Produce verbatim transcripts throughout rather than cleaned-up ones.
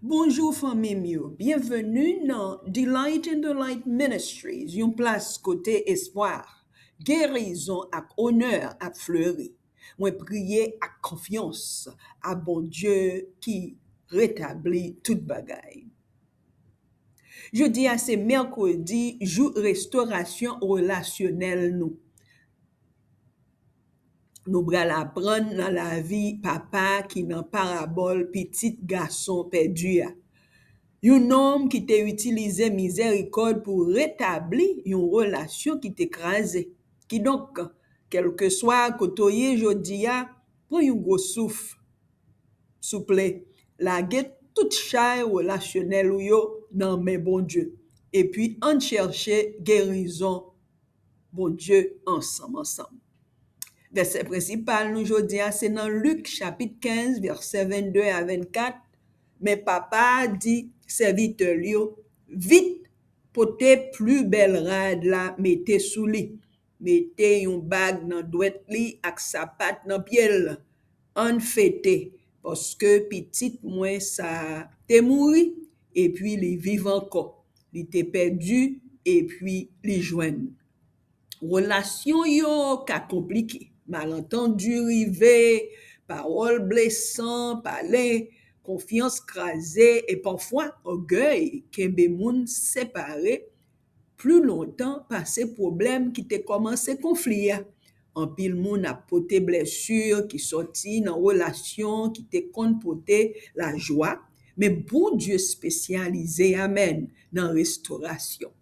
Bonjou fanmi m yo, byenveni nan Delight in the Light Ministries, yon plas kote espwa, gerizon ak onè ap fleri. Mwen priye ak konfyans a Bondye ki retabli tout bagay. Jodi a se mèkredi, jou restorasyon relasyonèl nou. Nou pral aprann nan lavi papa ki nan parabòl pitit gason pèdi a. Yon nonm ki te itilize mizèrikòd pou retabli yon relasyon ki te kraze. Kidonk, kèlkeswa kote w ye jodi a, pran yon gwo souf. Souple, lage tout chay relasyonèl ou yo nan men Bondye. Epi ann chèche gerizon Bondye ansanm ansanm. Vèsè prensipal nou jodi a se nan Lik chapit kenz, vèsè vennde a vennkat. Men papa a di sèvitè l yo, vit, pote pli bèl rad la mete sou li. Mete yon bag nan dwèt li ak sapat nan pye l. Ann fete, paske pitit mwen sa a te mouri, epi li viv ankò. Li te pèdi, epi li jwenn. Relasyon yo ka konplike. Malantandi rive, pawòl blesan pale, konfyans kraze, e pafwa ògèy kenbe moun separe pli lontan pase pwoblèm ki te kòmanse konfli a. Anpil moun ap pote blèsi ki sòti nan relasyon ki te konn pote lajwa, men Bondye espesyalize, amèn, nan restorasyon.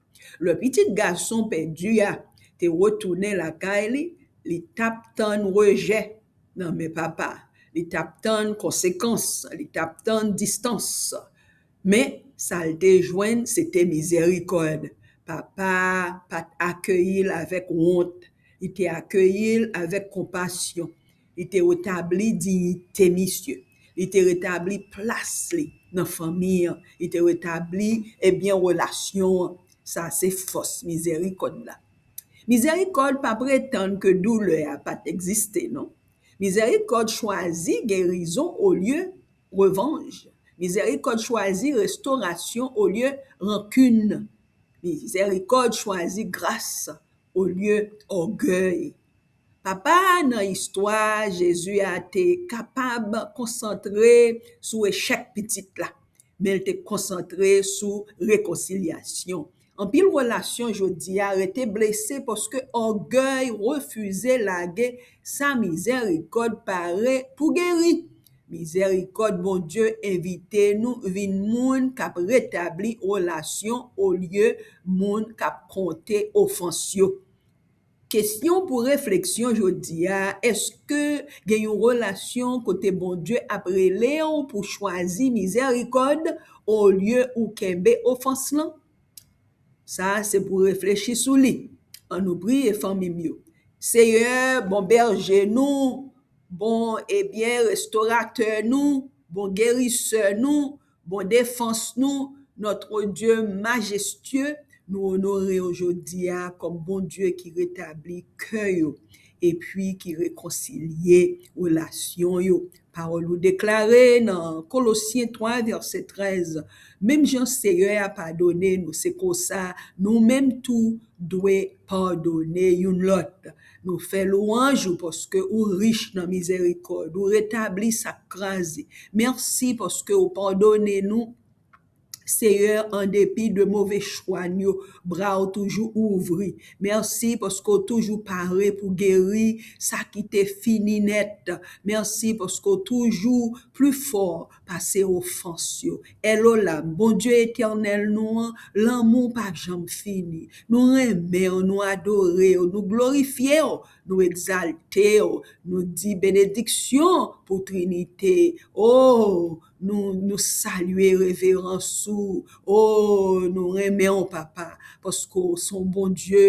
Lè pitit gason pèdi a te retounen lakay li, li t ap tann rejè nan men papa. Li t ap tann konsekans, li t ap tann distans. Men, sa l te jwenn, se te mizèrikòd. Papa a pa t akeyi l avèk wont. Li te akeyi l avèk konpasyon. Li te retabli diyite misye. Li te retabli plas li nan fanmi an. Li te retabli, ebyen, relasyon an. Sa se fòs mizèrikòd la. Mizèrikòd pa pretann ke doulè a pa t egziste, non. Mizèrikòd chwazi gerizon olye revanj. Mizèrikòd chwazi restorasyon olye rankin. Mizèrikòd chwazi gras olye ògèy. Papa a nan istwa Jezi a te kapab konsantre sou echèk pitit la, men l te konsantre sou rekonsilyasyon. Anpil relasyon jodi a rete blese paske ògèy refize lage sa mizèrikòd pare pou geri. Mizèrikòd Bondye envite nou vin moun k ap retabli relasyon olye moun k ap konte ofans yo. Kesyon pou refleksyon jodi a, èske gen yon relasyon kote Bondye ap rele w pou chwazi mizèrikòd olye ou kenbe ofans lan? Sa a se pou reflechi sou li. Ann nou priye, fanmi m yo. Seyè, bon bèje nou, bon, ebyen, restoratè nou, bon gerisè nou, bon defans nou, notre Dieu majestueux, nou onore w jodi a kòm Bondye ki retabli kè yo epi ki rekonsilye relasyon yo. Pawòl ou deklare nan Kolosyen twa, vèsè trèz, menm jan Seyè a padone nou, se konsa nou menm tou dwe padone youn lòt. Nou fè lwanj ou paske ou rich nan mizèrikòd, ou retabli sa k kraze. Mèsi paske ou padone nou, Seyè, an depi de move chwa n yo, bra w toujou ouvri. Mèsi paske w toujou pare pou geri sa ki te fini nèt. Mèsi paske w toujou pli fò pase ofans yo. Èl Olam, Bondye etènèl nou an, lanmou w pa janm fini. Nou renmen w, nou adore w, nou glorifye w, nou egzalte w, nou di benediksyon pou Trinite. O, nou, nou salye reverans ou. O, nou renmen w, Papa, paske w se yon Bondye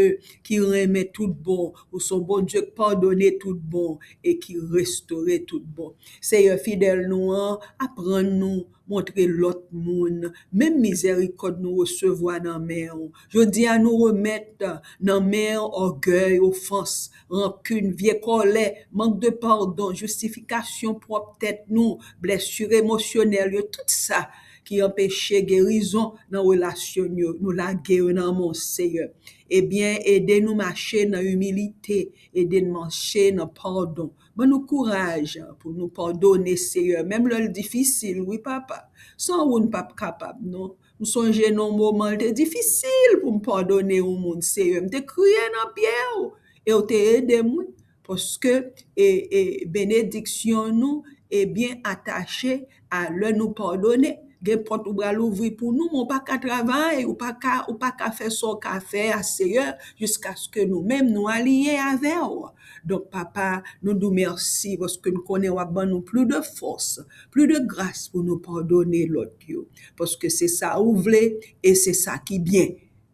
ki renmen tout bon, ou se yon Bondye k padone tout bon e ki restore tout bon. Seyè fidèl nou an, aprann nou, montre lòt moun, menm mizèrikòd nou resevwa nan men w. Jodi a, nou remèt nan men w ògèy, ofans, rankin, vye kòlè, mank de padon, jistifikasyon pwòp tèt nou, blèsi emosyonèl yo, tout sa ki anpeche gerizon nan relasyon yo. Nou lage yo nan men w, Seyè. Ebyen, ede nou mache nan imilite, ede n mache nan padon. Ban nou kouraj pou nou padone, Seyè, menm lè l difisil, wi, Papa. San ou, n p ap kapab, non. M sonje nan yon moman, l te difisil pou m padone yon moun, Seyè. M te kriye nan pye w, e w te ede m, wi. Paske, e, e, benediksyon nou, e, byen atache a lè nou padone. Gen pòt ou pral ouvri pou nou, men w pa ka travay, ou pa ka, ou pa ka fè sa w ka fè a, Seyè, jiskaske nou menm nou aliyen avè w. Donk, Papa, nou di w mèsi paske n konnen w ap ban nou plis de fòs, plis de gras pou nou padone lòt yo. Paske se sa ou vle e se sa ki byen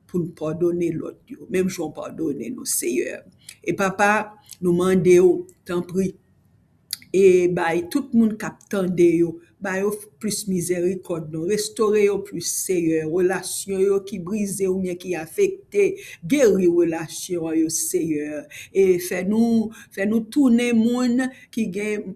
pou n padone lòt yo, menm jan w padone nou, Seyè. E Papa, nou mande w, tanpri, e bay tout moun k ap tande yo, ba yo plis mizèrikòd, non. Restore yo plis, Seyè. Relasyon yo ki brize oubyen ki afekte, geri relasyon yo, Seyè. E fè nou, fè nou tounen moun ki gen,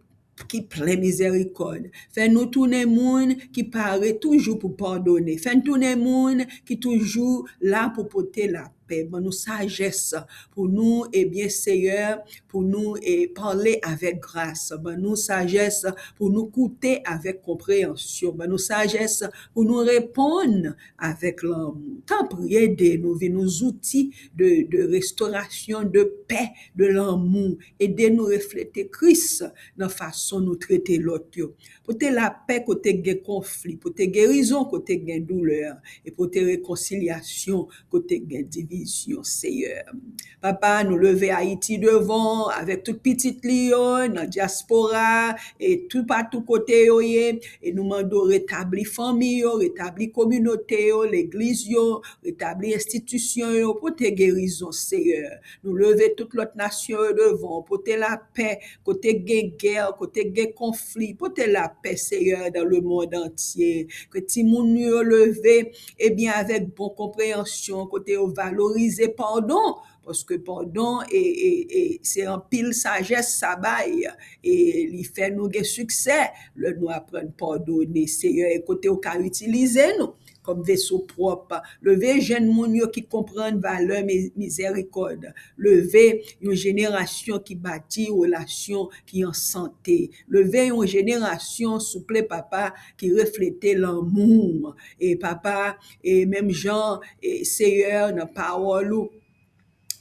ki plen mizèrikòd. Fè nou tounen moun ki pare toujou pou padone. Fè n tounen moun ki toujou la pou pote lapè. Ban nou sajès pou nou, ebyen, Seyè, pou nou, e, pale avèk gras. Ban nou sajès pou nou koute avèk konpreyansyon. Ban nou sajès pou nou reponn avèk lanmou. Tanpri, ede nou vin yon zouti de, de restorasyon, de pè, de lanmou. Ede nou reflete Kris nan fason nou trete lòt yo. Pote lapè kote gen konfli, pote gerizon kote gen doulè, e pote rekonsilyasyon kote gen divizyon, Seyè. Papa, nou leve Ayiti devan w avèk tout pitit li yo nan dyaspora e toupatou kote yo ye. E nou mande w retabli fanmi yo, retabli kominote yo, legliz yo, retabli enstitisyon yo, pote gerizon, Seyè. Nou leve tout lòt nasyon yo devan w, pote lapè kote gen gè, kote gen konfli, pote lapè, Seyè, dans le monde entier. Ke timoun nou yo leve, ebyen, avèk bon konpreyansyon, kote yo valorize padon, paske padon, e, e, e, se anpil sajès sa bay, e li fè nou gen siksè lè nou aprann padone, Seyè, e kote w ka itilize nou kòm veso pwòp. Leve jèn moun yo ki konprann valè mi-, mizèrikòd. Leve yon jenerasyon ki bati relasyon ki an sante. Leve yon jenerasyon, souple, Papa, ki reflete lanmou. E, Papa, e menm jan, e, Seyè, nan pawòl ou,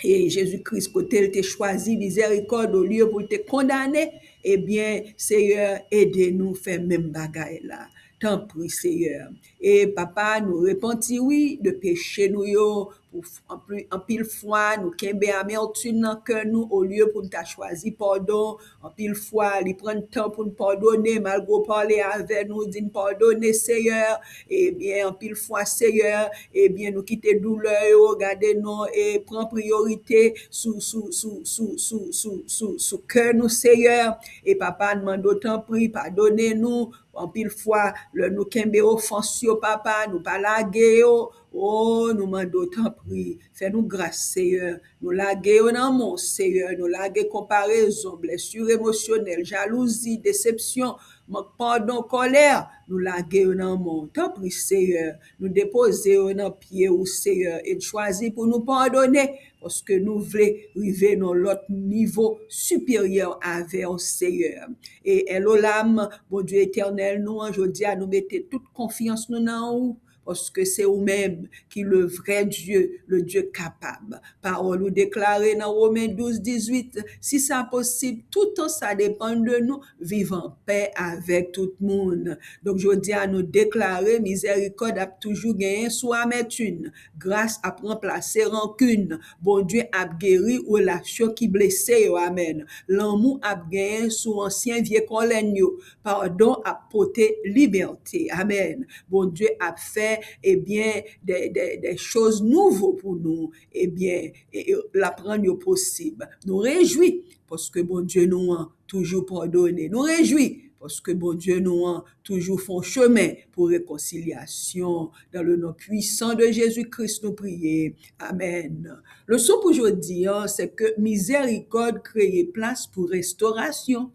e Jezi Kris, kote l te chwazi mizèrikòd olye pou l te kondane, ebyen, Seyè, ede nou fè menm bagay la. Tanpri, Seyè. E, Papa, nou repanti, wi, de peche nou yo. Pou f-, anpli-, anpil fwa, nou kenbe amètim nan kè nou, olye pou n ta chwazi padon. Anpil fwa, li pran n tan pou n padone, malgre w pale avè nou, di n padone, Seyè. Ebyen, anpil fwa, Seyè, ebyen, nou kite doulè yo, gade non, e pran priyorite sou, sou, sou kè nou, Seyè. E Papa, n mande w, tanpri, padone nou. Anpil fwa, lè nou kenbe ofans yo, Papa, nou pa lage yo. O, nou mande w, tanpri, fè nou gras, Seyè. Nou lage yo nan men w, Seyè. Nou lage konparezon, blèsi emosyonèl, jalouzi, desepsyon, mank padon, kòlè. Nou lage yo nan men w. Tanpri, Seyè, nou depoze yo nan pye w, Seyè, e n chwazi pou nou padone, paske nou vle rive nan lòt nivo siperyè avè w, Seyè. E El Olam, Bondye etènèl nou an, jodi a, nou mete tout konfyans nou nan ou, paske se ou menm ki le vrè Dye, le Dye kapab. Pawòl ou deklare nan Women douz dizuit, si sa posib, toutan sa depann de nou, viv an pè avèk tout moun. Donk, jodi a, nou deklare mizèrikòd ap toujou genyen sou amètim. Gras ap ranplase rankin. Bondye ap geri relasyon ki blese yo. Amèn. Lanmou ap genyen sou ansyen vye kòlèn yo. Padon ap pote libète. Amèn. Bondye ap fè, ebyen, de, de, de choz nouvo pou nou. Ebyen, e, e, l ap rann yo posib. Nou rejwi, paske Bondye nou an toujou padone. Nou rejwi, paske Bondye nou an toujou fè yon chemen pou rekonsilyasyon. Dans le nom puissant de Jésus-Christ, nou priye. Amèn. Leson pou jodi a, se ke mizèrikòd kreye plas pou restorasyon.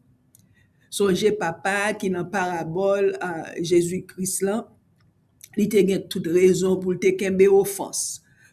Sonje papa ki nan parabòl, a, Jezi Kris lan, Li te gen tout rezon pou l te kenbe ofans.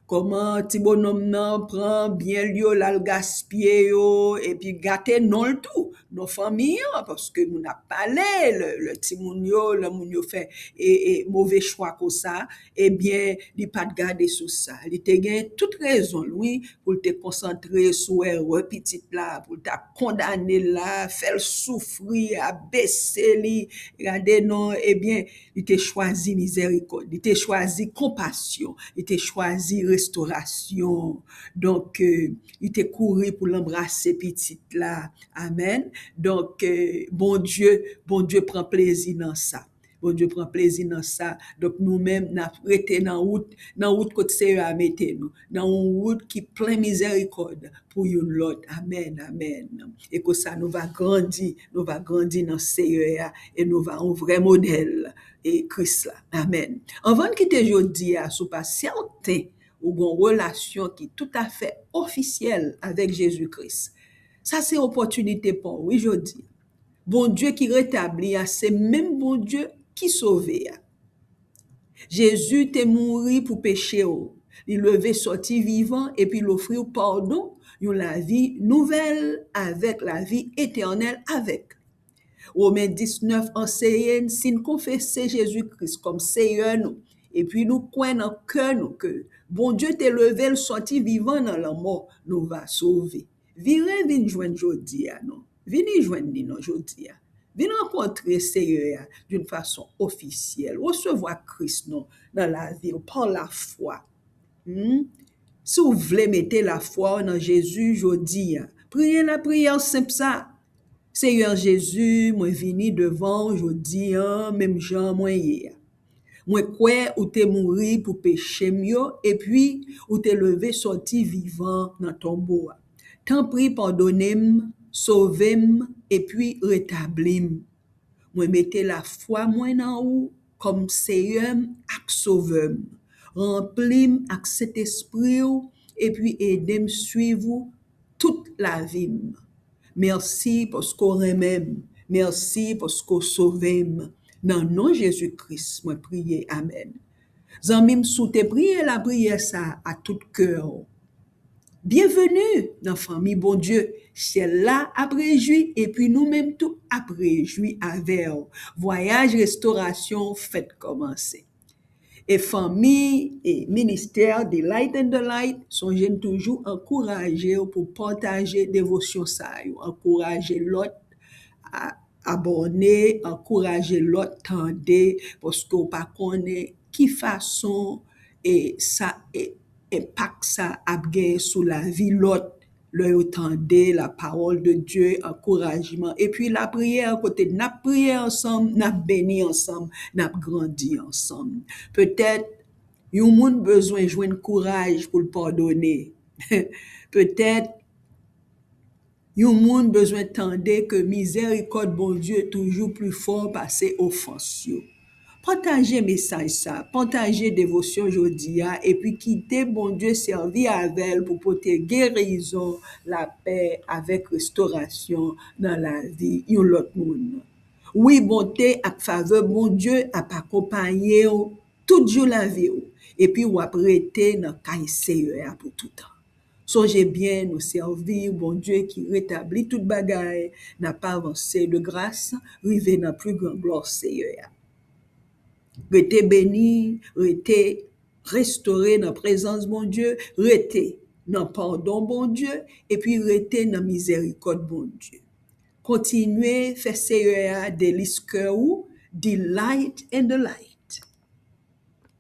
Kòman ti bonòm nan pran byen l yo, l al gaspiye yo, epi gate non l tou, non fanmi an, paske moun ap pale, lè, lè timoun yo, lè moun yo fè e, e, move chwa konsa, ebyen, li pa t gade sou sa. Li te gen tout rezon l, wi, pou l te konsantre sou erè pitit la, pou l ta kondane l la, fè l soufri, abese li. Gade non, ebyen, li te chwazi mizèrikòd, li te chwazi konpasyon, li te chwazi restorasyon. Donk, eh, li te kouri pou l anbrase pitit la. Amèn. Donk, eh, Bondye, Bondye pran plezi nan sa. Bondye pran plezi nan sa. Donk, nou menm, n ap rete nan wout, nan wout kot Seyè a mete nou, nan yon wout ki plen mizèrikòd pou youn lòt. Amèn, amèn. E konsa, nou va grandi, nou va grandi nan Seyè a, e nou va yon vrè modèl e Kris la. Amèn. Anvan n kite jodi a, si w pa sèten ou gen yon relasyon ki toutafè ofisyèl avèk Jezi Kris, sa se opòtinite pa w, wi, jodi. Bondye ki retabli a, se menm Bondye ki sove a. Jezi te mouri pou peche w. Li leve sòti vivan epi l ofri w padon, yon lavi nouvèl avèk lavi etènèl avèk. Women diznèf anseye n, si n konfese Jezi Kris kòm Seyè nou, epi nou kwè nan kè nou ke Bondye te leve l sòti vivan nan lanmò, nou va sove. Vire vin jwenn jodi a non. Vini jwenn li non jodi a. Vin rankontre Seyè a d'une façon officielle. Resevwa Kris non nan lavi w pa lafwa. Hmm? Si w vle mete lafwa w nan Jezi jodi a, priye lapriyè senp sa. Seyè Jezi, mwen vini devan w jodi a, menm jan mwen ye a. Mwen kwè ou te mouri pou peche m yo, epi ou te leve sòti vivan nan tonbo a. Tanpri padone m, sove m, epi retabli m. Mwen mete lafwa mwen nan ou kòm Seyè m ak Sovè m. Ranpli m ak Sentespri w, epi ede m swiv ou tout lavi m. Mèsi paske w renmen m. Mèsi paske w sove m. Nan non Jezi Kris, mwen priye. Amèn. Zanmi m, si w te priye lapriyè sa a tout kè w, byenveni nan fanmi Bondye. Syèl la ap rejwi, epi nou menm tou ap rejwi avè w. Vwayaj restorasyon w fèk kòmanse. E fanmi e ministè Delight in the Light, sonje n toujou ankouraje w pou pataje devosyon sa yo, ankouraje lòt a, abòne, ankouraje lòt tande, paske w pa konnen ki fason e sa e enpak sa ap gen sou lavi lòt lè yo tande la parole de Dieu, ankourajman. Epi lapriyè, kote n ap priye ansanm, n ap beni ansanm, n ap grandi ansanm. Petèt, yon moun bezwen jwenn kouraj pou l padone. Petèt, yon moun bezwen tande ke mizèrikòd Bondye toujou pli fò pase ofans yo. Pataje mesaj sa, pataje devosyon jodi a, epi kite Bondye sèvi avè l pou pote gerizon, lapè avèk restorasyon nan lavi yon lòt moun. Wi, bonte ak favè Bondye ap akonpaye w tout jou lavi w, epi w ap rete nan kay Seyè a pou toutan. Sonje byen, nou sèvi Bondye ki retabli tout bagay, n ap avanse de gras, rive nan pli gran glwa Seyè a. Rete beni, rete restore nan prezans Bondye, rete nan padon Bondye, epi rete nan mizèrikòd Bondye. Kontinye fè Seyè a delis kè ou, delight in the light.